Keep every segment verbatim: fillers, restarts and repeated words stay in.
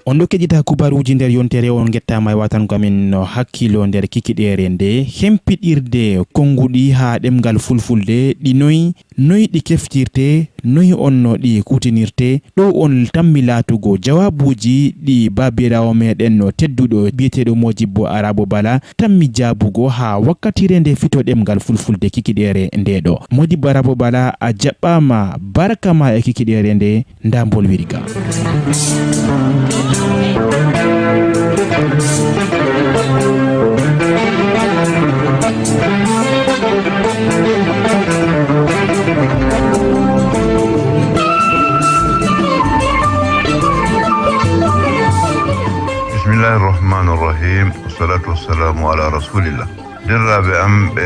On ɗo keɗita kubaruuji nder yontere, on ngettaama e watango amin no hakkilo nder kikiɗeere nde. Hempiɗirde konnguɗi haa ɗemngal fulfulde, ɗi noy, noy ɗi keftirte, noy on no ɗi kutinirte? Ɗo on tammi laatugo jawaabuuji ɗi baabiraawo meɗen no tedduɗo biyeteeɗo Mojibbo Arabo Bala tammi jaabugo haa wakkatire nde fito ɗemngal fulfulde kikiɗeere nde ɗo. Mojibbo Arabo Bala, a jaɓɓaama, barka ma e kikiɗeere nde. Nda mbolwiri ga. Bismillahi rahmani rahim. Wassalatu wassalamu ala rasulillah. Derraaɓe am, ɓe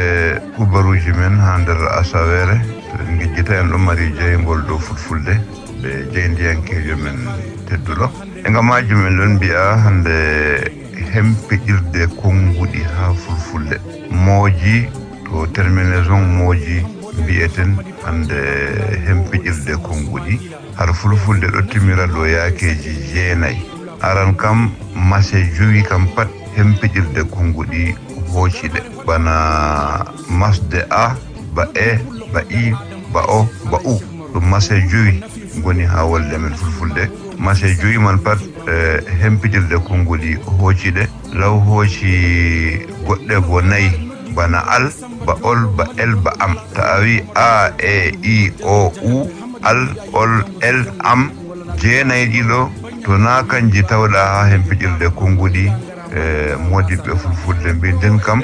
kubaruuji men haa nder asaweere, to en ngejjita, en ɗo mari jeyngol dow fulfulde, ɓe jeyndiyankeejo men tedduɗo. E nga majjum en ɗon mbi'a hannde hempiɗirde konnguɗi haa fulfulde. Mooji, to terminaison mooji mbi'eten hannde hempiɗirde konnguɗi. Har fulfulde ɗo timmira dow yaakeeji jeenay. Aran kam, mase jowi kam pat hempiɗirde konnguɗi hooci ɗe. Bana masde a, ba e, ba i, ba o, ba u. Ɗum mase jowi ngoni haa wolde men fulfulde. Mase jowi man pat, eh, hempiɗirde konnguɗi hooci ɗe. Law hooci goɗɗe go nayi, bana al, ba ol, ba el, ba am. To a wi a, e, i, o, u, al, ol, el, am, jeenay ɗiɗo, to naa kanji tawɗa haa hempiɗirde konnguɗi, e, moodiɓɓe fulfulde mbi nden kam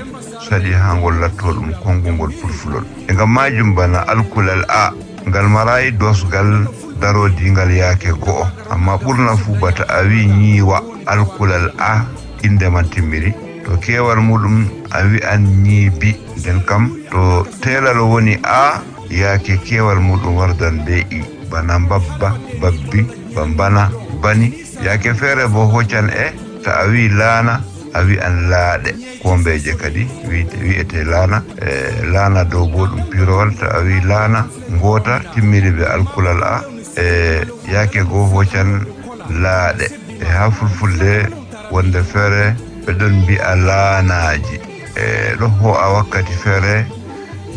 saɗi haa ngol latto ɗum konngungol fulfulol. E ngam maajum bana alkulal a, ngal maraay dosgal darodiingal yaake go'o, ammaa ɓurna fuu bata a wi nyiiwa, alkulal a, innde man timmiri. To keewal muuɗum a wi'an nyiibi, nden kam to teelal woni a, yaake keewal muuɗum wardan bee i, bana mbabba, babbi, bambana, bani. Yaake feere boo hoocan e, to a wi'i laana, a wi'an laaɗe. Koombeeje kadi wi'ete, wi'ete laana. E, laana dow boo ɗum piirowal, to a wi'i laana ngoota, timmiri bee alkulal a. E, yaake go hoocan laaɗe. E, haa fulfulde wonde feere, ɓe ɗon mbi'a laanaaji. E, ɗo hoo'a wakkati feere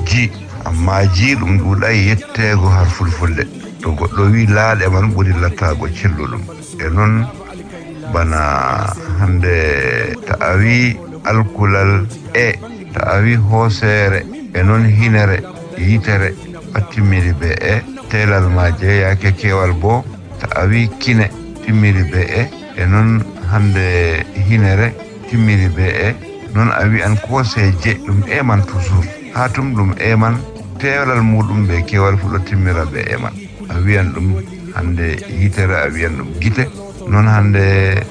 ji, ammaa ji ɗum ɗuuɗaay yetteego har fulfulde. To goɗɗo wi'i laaɗe man ɓuri lattaago celluɗum. E non bana hannde to a wi'i alkulal e, to a wi'i hooseere, e non hinere, yitere, pat timmiri bee e, teelal maaje yaake keewal boo, to a wi'i kine, timmiri bee e, e non hannde hinere, timmiri bee e, non a wi'an kooseeje, ɗum e man toujours. Haa tum ɗum e man, teelal muuɗum bee keewal fuu ɗo timmira bee e man. A wi'an ɗum hannde yitere, a wi'an ɗum gite. Non hannde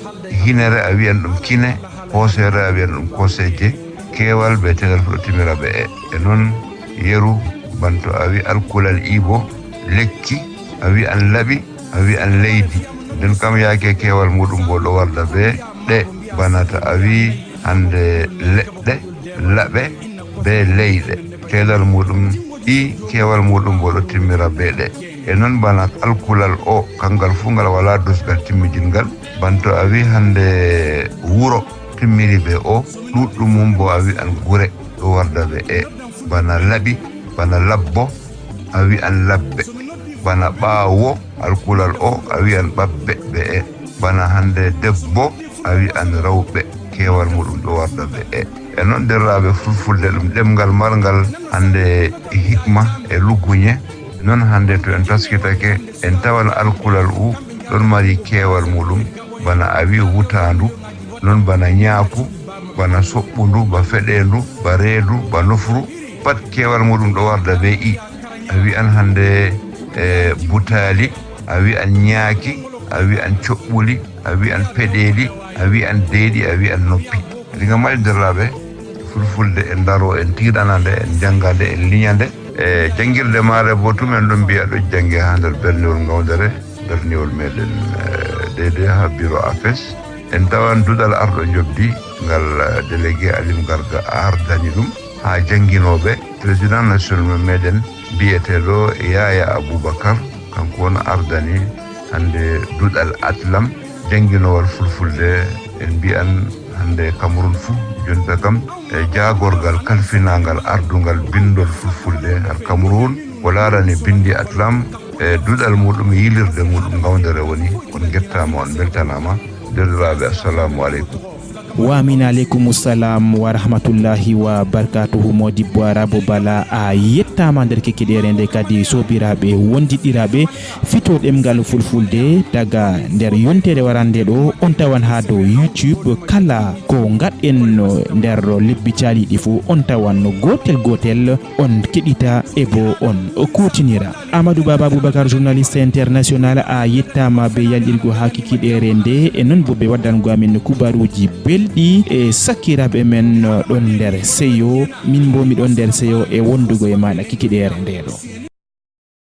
hinere, a wi'an ɗum kine. Hooseere, a wi'an ɗum kooseeje. Keewal bee teelal fuu ɗo timmira bee e. E non yeru, banto a wi alkulal i boo, lekki, a wi'an laɓi, a wi'an leydi. Nden kam yaake keewal muuɗum boo ɗo warda bee ɗe, bana to a wi hannde leɗɗe, laɓe, bee leyɗe. Teelal muuɗum i, keewal muuɗum boo ɗo timmira bee ɗe. E non bana alkulal o, kangal fuu ngal walaa dosgal timmidinngal. Banto a wi hannde wuro, timmiri bee o, ɗuuɗɗum mum boo a wi'an gure, ɗo warda bee e. Bana laɓi, bana labbo, a wi'an labbe. Bana ɓaawo, alkulal o, a wi'an ɓabbe bee e. Bana hannde debbo, a wi'an rewɓe, keewal muuɗum ɗo warda bee e. E non, derraaɓe, fulfulde ɗum ɗemngal marngal hannde hikma e lugunye. Non hannde to en taskitake, en tawan alkulal u ɗon mari keewal muuɗum, bana a wi'i wutaandu, non bana nyaaku, bana soɓɓundu, ba feɗeendu, ba reedu, ba nofru, pat keewal muuɗum ɗo warda bee i. A wi'an hannde, e, butaali, a wi'an nyaaki, a wi'an coɓɓuli, a wi'an peɗeeli, a wi'an deeɗi, a wi'an noppi. Diga mari, derraaɓe, fulfulde en ndaro, en tiiɗana nde, en njannga nde, en linya nde. E janngirde maare boo tum en ɗon mbi'a ɗo jannge haa nder berniwol Ngawdere, berniwol meɗen, e, deydey haa biro APES. En tawan duɗal arɗo njoɓdi ngal, e, délégué Alim Garga ardani ɗum haa jannginooɓe. Président national meɗen biyeteeɗo Yaya Abubakar, kanko on ardani hannde duɗal Atlam. jannginowal fulfulde. En mbiyan hannde Cameroun fuu jonta kam e jaagorgal kalfinangal ardungal binndol fulfulde nder Cameroun, ko laarani binndi atlam e duɗal muɗum e yilirde muɗum ngawndere woni. On ngettaama, on mbeltanaama. Derdiraɓe, assalamu aleykum. Wa min aleykum salam wa rahmatullahi wa barkatuhu. Modibbo Arabo Bala, a yettama nder kekiɗere nde. Kadi sobiraɓe wondiɗiraɓe fito ɗemgal fulfulde, taga nder yontere warande ɗo, on tawan ha dow YouTube kala ko gaɗɗen nder lebbi caliɗi fo, on tawan gotel gotel, on keɗita e bo on kutinira. Amadou Baba Aboubacar, journaliste international, a yettama be yalɗirgo ha kikiɗere nde, e non bo be waddango amin kubaruji belɗi e sakkiraɓe men ɗon nder seyo. Min bo mi ɗon nder seyo e wondugo e maɗa kikiɗere nde ɗo.